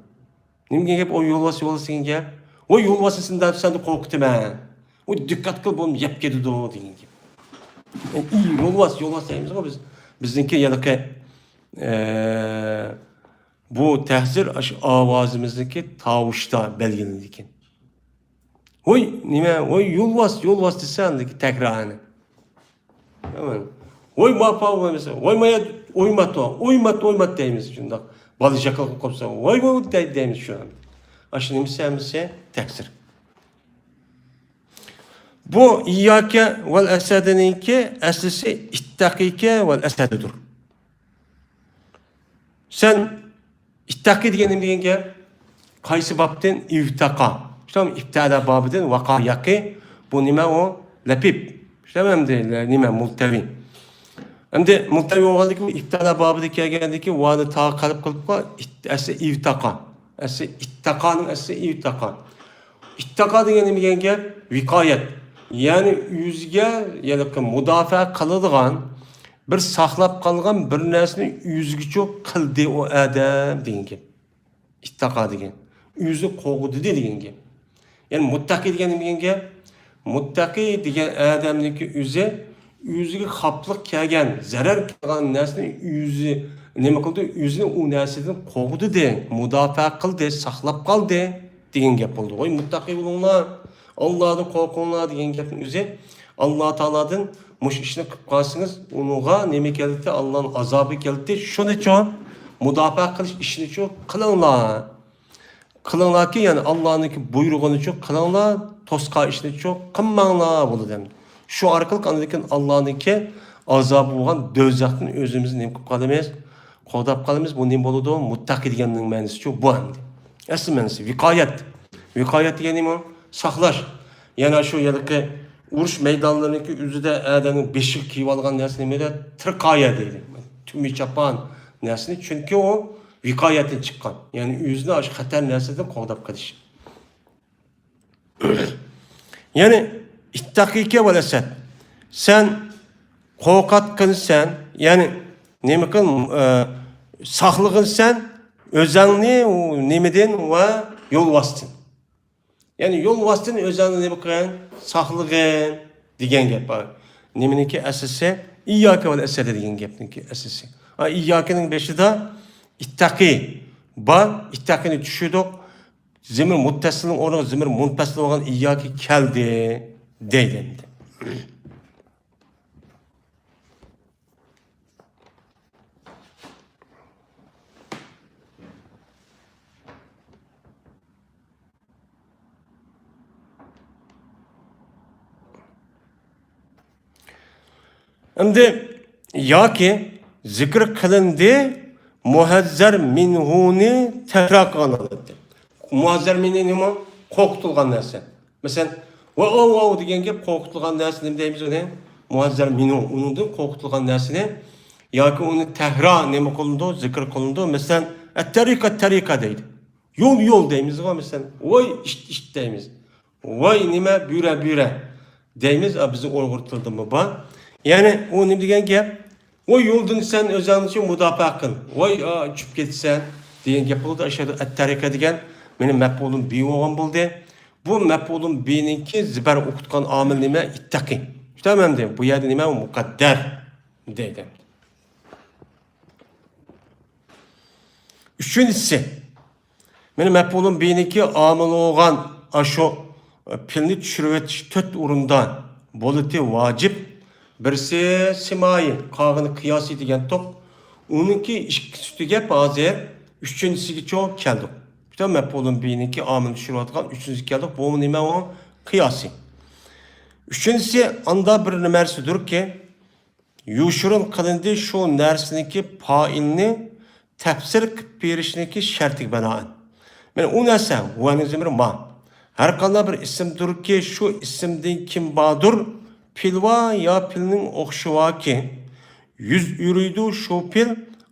نېمە دېگەن گەپ؟ ئۇ يولۋاس، يولۋاس دېگەن گەپ. ۋاي، يولۋاسنى سەن، سەندىن قورقۇتىمەن. ۋاي، دىققەت قىل، بۇنى يەپ كېتىدۇ دېگەن گەپ. ئى، يولۋاس، يولۋاس دەيمىزغۇ بىز. بىزنىڭكى ھېلىقى، ئە، بۇ تەھزىر ئاشۇ ئاۋازىمىزدىكى تاۋۇشتا بەلگىلىنىدىكەن. ۋوي، نېمە؟ ۋوي، يولۋاس، يولۋاس دېسە، ئاندىكى تەكرارىنى. ۋوي، ماپا، ۋوي، مايا، ئويمات، ئويمات، ئويمات دەيمىز شۇنداق. بالا جاقىلىق قىلىپ قوپسا، ۋوي، ۋوي دەي-، دەيمىز شۇ. ئاشۇ نېمىسى ھەممىسى تەھزىر. بۇ ئىيياكە ۋەل ئەسەدىنىڭكى ئەسلىسى ئىتتەقىكە ۋەل ئەسەدىدۇر. سەن ئىتتەقى دېگەن نېمە دېگەن گەپ؟ قايسى بابتىن؟ ئىۋتەقا. شۇنداقمۇ؟ ئىپتەئەلە بابىدىن ۋەقا يەقى. بۇ نېمە ئۇ؟ لەپىپ. شۇنداقمۇ ئەمدى؟ نېمە؟ مۇلتەۋى. ئەمدى مۇتتەبىئ بولغاندىن كېيىن، ئىبتىدا بابىدا كەلگەندىن كېيىن، ۋانى تا قەلب قىلىپقا، ئىت-، ئەسلى ئىۋتاقا. ئەسلى ئىتتاقانىڭ ئەسلى ئىۋتاقا. ئىتتاقا دېگەن نېمە دېگەن گەپ؟ ۋىقايەت. يەنى ئۆزىگە، يەنى مۇداپىئە قىلىدىغان، بىر ساقلاپ قالغان بىر نەرسىنى ئۆزىگىچۇ قىلدى ئۇ ئادەم دېگەن گەپ. ئىتتاقا دېگەن. ئۆزىنى قوغدىدى دېگەن گەپ. يەنى مۇتتەقى دېگەن نېمە دېگەن گەپ؟ مۇتتەقى دېگەن ئادەمنىڭكى ئۆزى، ئۆزىگە خاپلىق كەلگەن، زەرەر كەلگەن نەرسىنى ئۆزى نېمە قىلدى؟ ئۆزىنى ئۇ نەرسىدىن قوغدىدى، مۇداپىئە قىلدى، ساقلاپ قالدى دېگەن گەپ بولىدۇ. ۋاي مۇتتەقى بولۇڭلار، ئاللادىن قورقۇڭلار دېگەن گەپنىڭ ئۆزى، ئاللا تائالادىن مۇشۇ ئىشنى قىلىپ قالسىڭىز، ئۇنىڭغا نېمە كەلدى؟ ئاللانىڭ ئازابى كەلدى. شۇنىچۇ مۇداپىئە قىلىش ئىشىنىچۇ قىلىڭلار. قىلىڭلاركى، يەنى ئاللانىڭكى بۇيرۇغىنىچۇ قىلىڭلار، توسقان ئىشنىچۇ قىلماڭلار بولىدۇ ئەمدى. شۇ ئارقىلىق ئاندىن كېيىن ئاللانىڭكى ئازابى بولغان دوزاختىن ئۆزىمىزنى نېمە قىلىپ قالىمىز؟ قوغداپ قالىمىز. بۇ نېمە بولىدۇ؟ مۇتتەقى دېگەننىڭ مەنىسىچۇ بۇ ئەمدى. ئەسلى مەنىسى ۋىقايەت. ۋىقايەت دېگەن نېمە؟ ساقلاش. يەنە شۇ ھېلىقى ئۇرۇش مەيدانلىرىنىڭكى ئۆزىدە ئادەمنىڭ بېشىغا كىيىۋالغان نەرسە نېمە دەيدۇ؟ تىرقايە دەيدۇ. تۈمى چاپان نەرسىنى، چۈنكى ئۇ ۋىقايەتتىن چىققان. يەنى ئۆزىنى ئاشۇ خەتەر نەرسىدىن قوغداپ قېلىش. يەنى، ئىتتەقىكە ۋەل ئەسەد. سەن قورقاتقىنسەن، يەنى نېمە قىل، ئە، ساقلىغىنسەن ئۆزەڭنى نېمىدىن ۋە يولۋاستىن. يەنى يولۋاستىن ئۆزەڭنى نېمە قىلغىن؟ ساقلىغىن دېگەن گەپ بار. نېمىنىڭكى ئەسلىسى؟ ئىيياكە ۋەل ئەسەدە دېگەن گەپنىڭكى ئەسلىسى. ئا، ئىيياكىنىڭ بېشىدا ئىتتەقى بار، ئىتتەقىنى چۈشۈردۇق. زىمىر مۇتتەسىلنىڭ ئورنىغا زىمىر مۇنپەسىل بولغان ئىيياكى كەلدى دەيدۇ ئەمدى. ئەمدى ياكى زىكىر قىلىندى، مۇھەززەر مىنھۇنى تەكرار قىلغان ھالەتتە. مۇھەززەر مىنھۇ نېمە؟ قورقۇتۇلغان نەرسە. مەسىلەن، ۋاۋ، ۋاۋ، ۋاۋ دېگەن گەپ قورقۇتۇلغان نەرسە نېمە دەيمىز ئۇنى؟ مۇھەززەر مىنھۇ. ئۇنىڭدىن قورقۇتۇلغان نەرسىنى ياكى ئۇنى تەھرا نېمە قىلىنىدۇ؟ زىكىر قىلىنىدۇ. مەسىلەن، ئەتتەرىقە، تەرىقە دەيدۇ. يول، يول دەيمىزغۇ، مەسىلەن، ۋاي، ئىت، ئىت دەيمىز. ۋاي، نېمە، بۈرە، بۈرە دەيمىز، ئا، بىزنىڭ ئۇيغۇر تىلىدىمۇ بار. يەنى ئۇ نېمە دېگەن گەپ؟ ۋاي، يولدىن سەن ئۆزۈڭنى شۇ مۇداپىئە قىل. ۋاي، ئا، چۈشۈپ كېتىسەن دېگەن گەپ بولىدۇ. ئەشھەدۇ ئەتتەرىكە دېگەن مېنىڭ مەپئۇلۇم بى بولغان بولدى. بۇ مەپئۇلۇم بىنىڭكى زىبەر ئوقۇتقان ئامىل نېمە؟ ئىتتەقى. چۈشتىڭمۇ ئەمدى؟ بۇ يەردە نېمە؟ مۇقەددەر دەيدۇ. ئۈچىنچىسى، مانا مەپئۇلۇن بىنىڭكى ئامىلى بولغان ئاشۇ پېئىلنى چۈشۈرۈۋېتىش تۆت ئورۇندا بولىدۇ ۋاجىپ. بىرسى سىمائىي، قالغىنى قىياسىي دېگەنتۇق. ئۇنىڭكى ئىككى سۈپىتى گەپ ھازىر ئۈچىنچىسىگىچۇ كەلدۇق. پۈتۈن مەپئۇلۇن بىنىڭكى ئامىلىنى چۈشۈرۈۋاتقان ئۈچىنچىسىگە كەلدۇق. بۇمۇ نېمە ئۇ؟ قىياسىي. ئۈچىنچىسى، ئاندا بىر نەرسىدۇركى، يوشۇرۇن قىلىندى شۇ نەرسىنىڭكى پائىلىنى تەپسىر قىلىپ بېرىشنىڭكى شەرتىگە بىنائەن. مانا ئۇ نەرسە، ھۇۋەنىڭ زىمىرى ما. ھەر قانداق بىر ئىسىمدۇركى، شۇ ئىسىمدىن كىم باردۇر، پېئىل بار يا پېئىلنىڭ ئوخشىشى باركى، يۈز ئۆرۈيدۇ شۇ پېئىل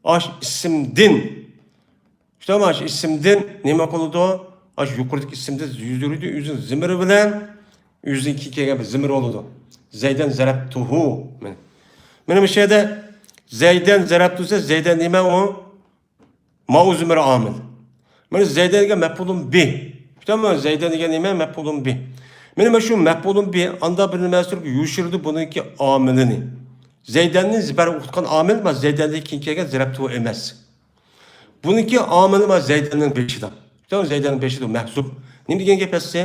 ئاش ئىسىمدىن. شۇنداقمۇ؟ ئاشۇ ئىسىمدىن نېمە قىلىدۇ؟ ئاشۇ يۇقىرىدىكى ئىسىمدىن يۈز ئۆرۈيدۇ، ئۆزىنىڭ زىمىرى بىلەن، ئۆزىنىڭ كېيىن كەلگەن بىر زىمىرى بولىدۇ. زەيدەن زەرەبتۇھۇ. مانا، مانا مۇشۇ يەردە زەيدەن زەرەبتۇ دېسە، زەيدەن نېمە ئۇ؟ ماۋۇ زىمىرى ئامىل. مانا زەيدەن دېگەن مەپئۇلۇن بى. شۇنداقمۇ؟ زەيدەن دېگەن نېمە؟ مەپئۇلۇن بى. مانا، مانا شۇ مەپئۇلۇن بى، ئاندا بىر نېمە سۈرۈپ يوشۇرىدۇ بۇنىڭكى ئامىلىنى. زەيدەننى زىبەر ئوقۇتقان ئامىل، مانا زەيدەندىن كېيىن كەلگەن زەرەبتۇ ئەمەس. بۇنىڭكى ئامىلى مانا زەيدەننىڭ بېشىدا. شۇنداقمۇ؟ زەيدەننىڭ بېشىدا مەھزۇپ. نېمە دېگەن گەپ ئەسلى؟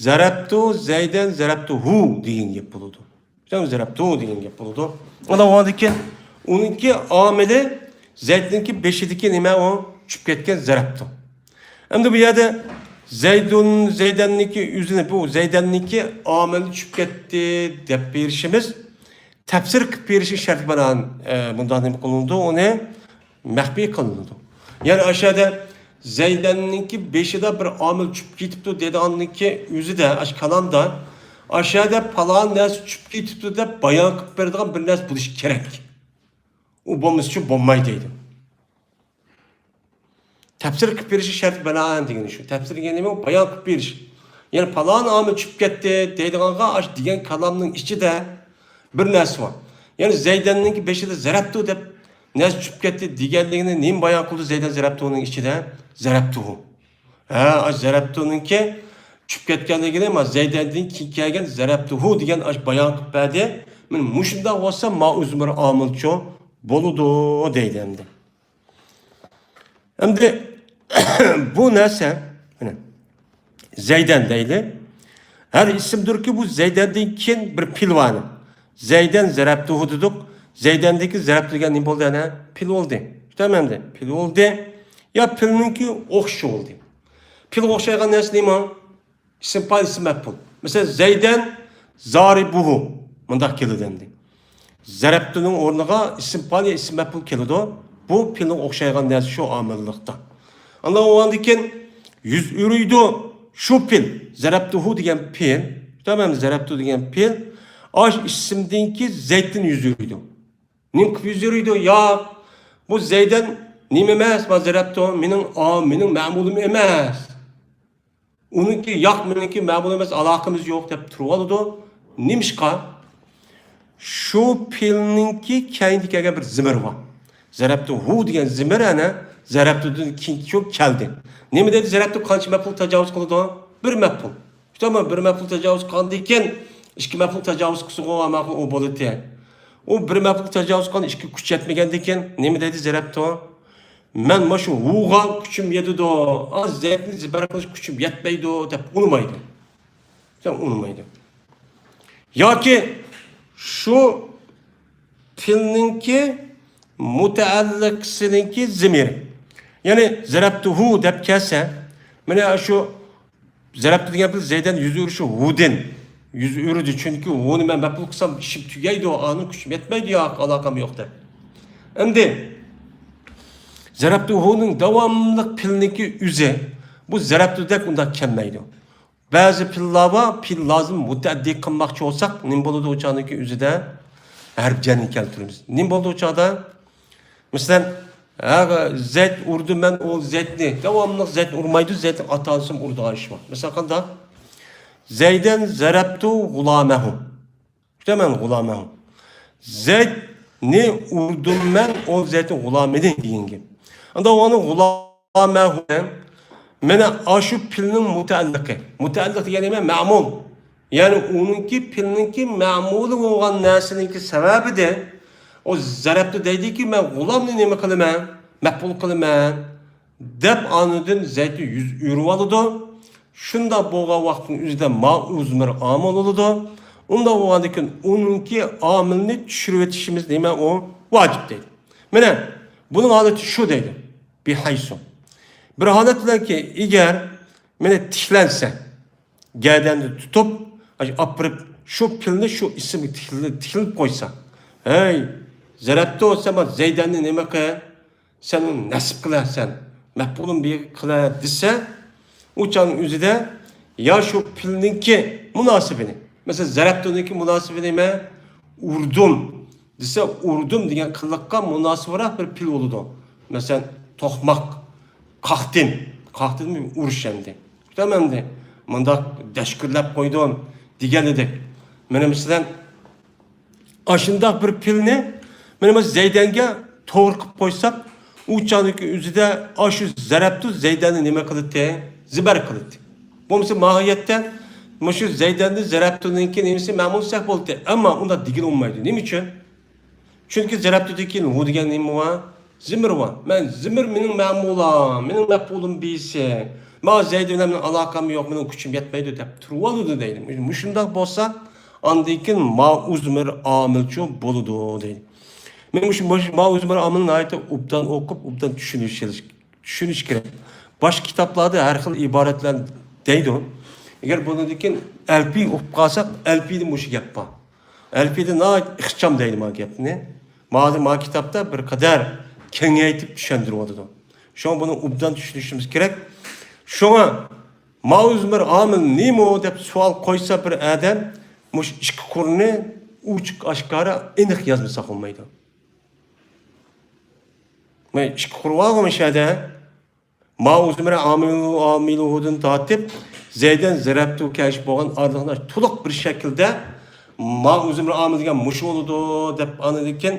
زەرەبتۇ زەيدەن زەرەبتۇھۇ دېگەن گەپ بولىدۇ. شۇنداقمۇ؟ زەرەبتۇ دېگەن گەپ بولىدۇ. ئاندىن ئۇنىڭدىن كېيىن ئۇنىڭكى ئامىلى زەيدنىڭكى بېشىدىكى نېمە ئۇ؟ چۈشۈپ كەتكەن زەرەبتۇ. ئەمدى بۇ يەردە زەيدۇن، زەيدەننىڭكى ئۆزىنى، بۇ زەيدەننىڭكى ئامىلى چۈشۈپ كەتتى دەپ بېرىشىمىز تەپسىر قىلىپ بېرىشنىڭ شەرتى بىلەن، ئە، بۇنداق نېمە قىلىنىدۇ؟ ئۇنى مەخپىي قىلىنىدۇ. يەنى ئاشۇ يەردە زەيدەننىڭكى بېشىدا بىر ئامىل چۈشۈپ كېتىپتۇ دېگەندىكى ئۆزىدە، ئاشۇ كالامدا، ئاشۇ يەردە پالان نەرسە چۈشۈپ كېتىپتۇ دەپ بايان قىلىپ بېرىدىغان بىر نەرسە بولۇشى كېرەك. ئۇ بولمىسىچۇ بولماي دەيدۇ. تەپسىر قىلىپ بېرىشى شەرت بەيان دېگىنى شۇ. تەپسىر دېگەن نېمە؟ بايان قىلىپ بېرىش. يەنى پالان ئامىل چۈشۈپ كەتتى دەيدىغانغا، ئاش دېگەن كالامنىڭ ئىچىدە بىر نەرسە بار. يەنى زەيدەننىڭكى بېشىدا زەرەپتۇ دەپ نەرسە چۈشۈپ كەتتى دېگەنلىكىنى نېمە بايان قىلدى زەيدەن زەرەپتۇنىڭ ئىچىدە؟ زەرەپتۇھۇ. ھە، ئاش زەرەپتۇنىڭكى چۈشۈپ كەتكەنلىكىنى ما زەيدەندىن كېيىن كەلگەن زەرەپتۇھۇ دېگەن ئاش بايان قىلىپ بەردى. مانا مۇشۇنداق بولسا مائۇزمىر ئامىلچۇ بولىدۇ دەيدۇ ئەمدى. ئەمدى بۇ نەرسە، مانا، زەيدەن دەيلى. ھەر ئىسىمدۇركى بۇ زەيدەندىن كېيىن بىر پېئىل بار. زەيدەن زەرەپتۇھۇ دېدۇق. زەيدەندىكى زەرەپتۇ دېگەن نېمە بولدى ئەنە؟ پېئىل بولدى. شۇنداقمۇ ئەمدى؟ پېئىل بولدى. يا پېئىلنىڭكى ئوخشىشى بولدى. پېئىلغا ئوخشايدىغان نەرسە نېمە؟ ئىسىم پائىل، ئىسىم مەپئۇل. مەسىلەن، زەيدەن زارىبۇھۇ. مۇنداق كېلىدۇ ئەمدى. زەرەپتۇنىڭ ئورنىغا ئىسىم پائىل يا ئىسىم مەپئۇل كېلىدۇ. بۇ پېئىلغا ئوخشايدىغان نەرسە شۇ ئامىللىقتا. ئاندىن ئۇنىڭدىن كېيىن يۈز ئۆرۈيدۇ. شۇ پېئىل، زەرەپتۇھۇ دېگەن پېئىل. تامام، زەرەپتۇ دېگەن پېئىل. ئاش ئىسىمدىنكى زەيدتىن يۈز ئۆرۈيدۇ. نېمە قىلىپ يۈز ئۆرۈيدۇ؟ ياق، بۇ زەيدەن نېمە ئەمەس، ما زەرەپتۇ، مېنىڭ، ئا، مېنىڭ مەمۇلۇم ئەمەس. ئۇنىڭكى ياق، مېنىڭكى مەمۇل ئەمەس، ئالاقىمىز يوق دەپ تۇرۇۋالىدۇ. نېمىشقا؟ شۇ پېئىلنىڭكى كەينىدە كەلگەن بىر زىمىر بار. زەرەپتۇ ھۇ دېگەن زىمىر ئەنە زەرەپتۇدىن كېيىن كەلدى. نېمە دەيدۇ؟ زەرەپتۇ قانچە مەپئۇل تاجاۋۇز قىلىدۇ؟ بىر مەپئۇل. شۇنداقمۇ؟ بىر مەپئۇل تاجاۋۇز قىلغاندىن كېيىن ئىككى مەپئۇل تاجاۋۇز قىلسىغۇ، ماقۇل ئۇ بولىدۇ. ئۇ بىر مەپئۇل تاجاۋۇز قىلغان ئىككى كۈچ يەتمىگەندىن كېيىن نېمە دەيدۇ زەرەپتۇ؟ مەن مۇشۇ ھۇغا كۈچۈم يېتىدۇ. ئاز زەيدنى زىبەر قىلىش كۈچۈم يەتمەيدۇ دەپ ئۇنىمايدۇ. دەپ ئۇنىمايدۇ. ياكى شۇ پېئىلنىڭكى مۇتەئەللىقىسىنىڭكى زىمىرى. يەنى زەرەپتۇھۇ دەپ كەلسە، مانا شۇ زەرەپتۇ دېگەن پېئىل زەيدەن يۈز ئۆرۈشى ھۇدىن يۈز ئۆرۈدى. چۈنكى ھۇنى مەن مەپئۇل قىلسام ئىشىم تۈگەيدۇ، ئانىڭ كۈچۈم يەتمەيدۇ، ياق، ئالاقەم يوق دەپ. ئەمدى زەرەپتۇھۇنىڭ داۋاملىق پېئىلنىڭكى ئۆزى بۇ زەرەپتۇدەك ئۇنداق كەلمەيدۇ. بەزى پېئىللار بار، پېئىل لازىم مۇتەئەددى قىلماقچى بولساق، نېمە بولىدۇ ئۇ چاغدىكى ئۆزىدە؟ ھەرپ جەرنى كەلتۈرىمىز. نېمە بولىدۇ ئۇ چاغدا؟ مەسىلەن، ھە، زەيد ئۇردۇم مەن ئۇ زەيدنى. داۋاملىق زەيد ئۇرمايدۇ، زەيدنىڭ ئاتا-ئانىسىمۇ ئۇرىدىغان ئىش بار. مەسىلەن، قانداق؟ زەيدەن زەرەپتۇ غۇلامەھۇ. شۇنداق مەن غۇلامەھۇ. زەيدنى ئۇردۇم مەن، ئۇ زەيدنىڭ غۇلامىنى دېگەن گەپ. ئاندا ئۇنىڭ غۇلامەھۇ، مانا ئاشۇ پېئىلنىڭ مۇتەئەللىقى. مۇتەئەللىق دېگەن نېمە؟ مەمۇل. يەنى ئۇنىڭكى پېئىلنىڭكى مەمۇلى بولغان نەرسىنىڭكى سەۋەبىدە ئۇ زەرەپتۇ دەيدىكى، مەن غۇلامنى نېمە قىلىمەن؟ مەپئۇل قىلىمەن. دەپ ئاندىن زەيدنى يۈز ئۆرۈۋالىدۇ. شۇنداق بولغان ۋاقىتنىڭ ئۆزىدە مائۇزمىر ئامىل بولىدۇ. ئۇنداق بولغاندىن كېيىن ئۇنىڭكى ئامىلنى چۈشۈرۈۋېتىشىمىز نېمە ئۇ؟ ۋاجىپ دەيدۇ. مانا بۇنىڭ ھالىتى شۇ دەيدۇ. بىھەيسۇ. بىر ھالەت بىلەنكى ئەگەر مانا تىكلەنسە، گەدەندە تۇتۇپ، ئاپىرىپ شۇ پېئىلنى شۇ ئىسىمگە تىكلىنىپ، تىكلىنىپ قويسا، ھەي، زەرەپتۇ سەن زەيدەننى نېمە قىل؟ سەن ئۇنى نەسب قىلە، سەن مەپئۇلۇن بىھى قىلە دېسە، ئۇ چاغنىڭ ئۆزىدە يا شۇ پېئىلنىڭكى مۇناسىۋىنى، مەسىلەن، زەرەپتۇنىڭكى مۇناسىۋى نېمە؟ ئۇردۇم دېسە، ئۇردۇم دېگەن قىلىققا مۇناسىۋراق بىر پېئىل بولىدۇ. مەسىلەن، توقماق، قاقتىن. قاقتىن ئۇرۇش ئەمدى. تامام ئەمدى. مۇنداق دەشكۈرلەپ قويدۇم دېگەن ئىدۇق. مانا مەسىلەن، ئاشۇنداق بىر پېئىلنى مانا بۇ زەيدەنگە توغرا قىلىپ قويساق، ئۇ چاغدىكى ئۆزىدە ئاشۇ زەرەپتۇ زەيدەننى نېمە قىلاتتى؟ زىبەر قىلاتتى. بولمىسا ماھىيەتتە مۇشۇ زەيدەننى زەرەپتۇنىڭكى نېمىسى مەمۇل دېسەك بولاتتى. ئەمما ئۇنداق دېگىلى بولمايدۇ. نېمە ئۈچۈن؟ چۈنكى زەرەپتۇدىن كېيىن ھۇ دېگەن نېمە بار؟ زىمىر بار. مەن زىمىر مېنىڭ مەمۇلام، مېنىڭ مەپئۇلۇم بىسى. ماڭا زەيد بىلەن مېنىڭ ئالاقەم يوق، مېنىڭ كۈچۈم يەتمەيدۇ دەپ تۇرۇۋالىدۇ دەيدۇ. مۇشۇنداق بولسا، ئاندىن كېيىن مائۇزمىر ئامىلچۇ بولىدۇ دەيدۇ. مەن مۇشۇ، مۇشۇ مائۇزمىر ئامىلنى ناھايىتى ئوبدان ئوقۇپ، ئوبدان چۈشىنىش، چۈشىنىش كېرەك. باشقا كىتابلاردا ھەر خىل ئىبارەت بىلەن دەيدۇ. ئەگەر بۇنىڭدىن كېيىن ئەلپىي ئوقۇپ قالساق، ئەلپىيدە مۇشۇ گەپ بار. ئەلپىيدە ناھايىتى ئىخچام دەيدۇ ما گەپنى. ما ھازىر ما كىتابتا بىر قەدەر كېڭەيتىپ چۈشەندۈرۈۋاتىدۇ. شۇڭا بۇنى ئوبدان چۈشىنىشىمىز كېرەك. شۇڭا مائۇزمىر ئامىل نېمە دەپ سوئال قويسا بىر ئادەم، مۇشۇ ئىككى قۇرنى ئوچۇق ئاشكارا ئېنىق يازمىسا بولمايدۇ. مانا ئىككى قۇر بارغۇ مۇشۇ يەردە. ما ئۇزمىرە ئامىلۇ-، ئامىلۇھۇدىن تارتىپ زەيدەن زەرەبتۇ كەش بولغان ئارىلىقنى تولۇق بىر شەكىلدە ما ئۇزمىرە ئامىل دېگەن مۇشۇ بولىدۇ دەپ ئاندىن كېيىن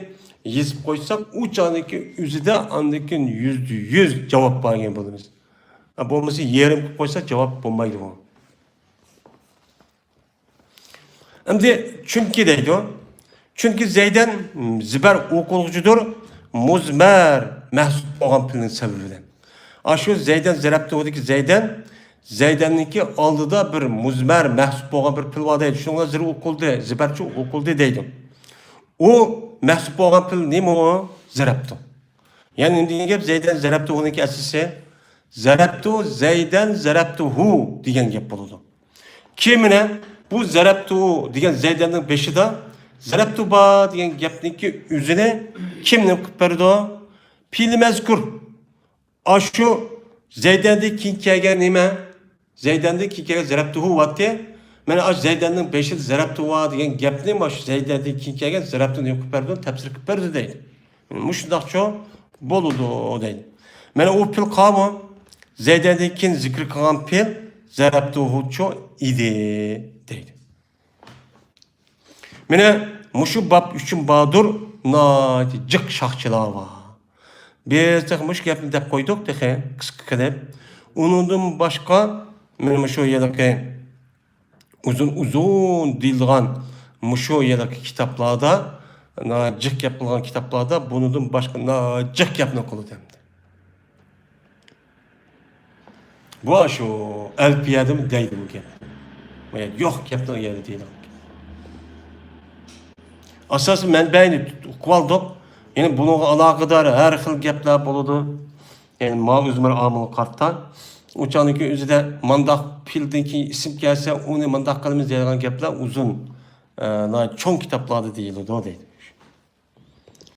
يېزىپ قويساق، ئۇ چاغدىكى ئۆزىدە ئاندىن كېيىن يۈزدە يۈز جاۋاب بارغان بولىمىز. ھە، بولمىسا يېرىم قىلىپ قويسا جاۋاب بولمايدۇ بۇ. ئەمدى چۈنكى دەيدۇ. چۈنكى زەيدەن زىبەر ئوقۇلغۇچىدۇر، مۇزمەر مەھسۇپ بولغان پېئىلنىڭ سەۋەبى بىلەن. ئاشۇ زەيدەن زەرەبتۇدىكى زەيدەن، زەيدەننىڭكى ئالدىدا بىر مۇزمەر مەھسۇپ بولغان بىر پېئىل بار دەيدۇ. شۇنىڭغا زىر ئوقۇلدى، زىبەرچۇ ئوقۇلدى دەيدۇ. ئۇ مەھسۇپ بولغان پېئىل نېمە ئۇ؟ زەرەبتۇ. يەنى نېمە دېگەن گەپ؟ زەيدەن زەرەبتۇھۇنىڭكى ئەسلىسى. زەرەبتۇ زەيدەن زەرەبتۇھۇ دېگەن گەپ بولىدۇ. كېيىن مانا بۇ زەرەبتۇ دېگەن زەيدەننىڭ بېشىدا زەرەبتۇ بار دېگەن گەپنىڭكى ئۆزىنى كىم نېمە قىلىپ بەردى؟ پېئىل مەزكۇر. ئاشۇ زەيدەندىن كېيىن كەلگەن نېمە؟ زەيدەندىن كېيىن كەلگەن زەرەبتۇھۇ بارتى. مانا ئاشۇ زەيدەننىڭ بېشىدا زەرەبتۇ بار دېگەن گەپنى مانا شۇ زەيدەندىن كېيىن كەلگەن زەرەبتۇ نېمە قىلىپ بەردى؟ تەپسىر قىلىپ بەردى دەيدۇ. مۇشۇنداقچۇ بولىدۇ دەيدۇ. مانا ئۇ پېئىل قاۋۇ. زەيدەندىن كېيىن زىكىر قىلغان پېئىل زەرەبتۇھۇچۇ ئىدى دەيدۇ. مانا مۇشۇ باب ئۈچۈن باردۇر ناھايىتى جىق شاخچىلار بار. بىز تېخى مۇشۇ گەپنى دەپ قويدۇق تېخى قىسقا قىلىپ. ئۇنىڭدىن باشقا مانا مۇشۇ ھېلىقى ئۇزۇن ئۇزۇن دېيىلىدىغان مۇشۇ ھېلىقى كىتابلاردا، ناھايىتى جىق گەپ قىلغان كىتابلاردا بۇنىڭدىن باشقا ناھايىتى جىق گەپنى قىلىدۇ ئەمدى. بۇ شۇ ئەلپىيەدىمۇ دەيدۇ بۇ گەپ. بۇ يەردە يوق گەپنى ئۇ يەردە دەيدۇ. ئاساسىي مەنبەنى ئۇقۇۋالدۇق. يەنى بۇنىڭغا ئالاقىدار ھەر خىل گەپلەر بولىدۇ. يەنى ما ئۆزمەر ئامىلغا قارىتا. ئۇ چاغنىڭكى ئۆزىدە مانداق پېئىلدىن كېيىن ئىسىم كەلسە، ئۇنى مانداق قىلىمىز دەيدىغان گەپلەر ئۇزۇن، ئە، ناھايىتى چوڭ كىتابلاردا دېيىلىدۇ دەيدۇ.